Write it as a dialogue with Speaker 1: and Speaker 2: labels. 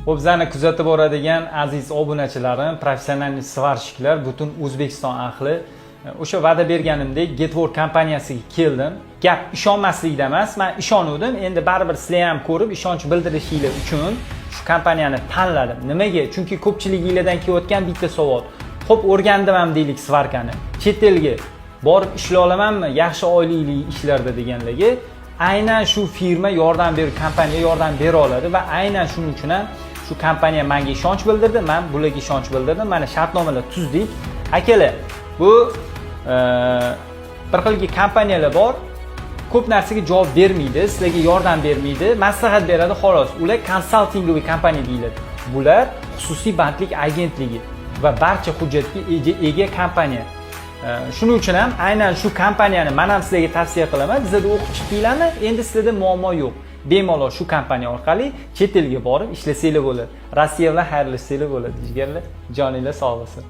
Speaker 1: Xo'p, bizani kuzatib boradigan aziz obunachilarim, профессиональный сварщик lar, butun O'zbekiston ahli, o'sha va'da berganimdek Getwork kompaniyasiga keldim. Gap ishonmaslikda emas, man ishonuvdim. Endi baribir sizlar ham ko'rib ishonch bildirishinglar uchun shu kompaniyani tanladim. Nimaga? Chunki ko'pchiliginglardan kelayotgan bitta savol. Xo'p, o'rgandim ham deylik сварка ni. Chet elga borib ishlay olamanmi yaxshi oylikli ishlarda deganlarga aynan shu firma yordam berib, kompaniya yordam bera oladi va aynan shuning uchun ham shu kompaniya menga ishonch bildirdi, man bularga ishonch bildirdim. Mana, shartnomalar tuzdik. Akalar, bu bir xilgi kompaniyalar bor, ko'p narsaga javob bermaydi, sizlarga yordam bermaydi, maslahat beradi, xolos. Ular консалтинговый kompaniya deyiladi. Bular xususiy bandlik agentligi va barcha hujjatga ega kompaniya. Shuning uchun ham aynan shu kompaniyani man ham sizlarga tavsiya qilaman. Bizlarda o'qib chiqdinglarmi, endi sizlarda muammo yo'q. Bemalol shu kompaniya orqali chet elga borib ishlasanglar bo'ladi. Rossiya bilan xayrlashsanglar bo'ladi, jigarlar. Joninglar sog' bo'lsin.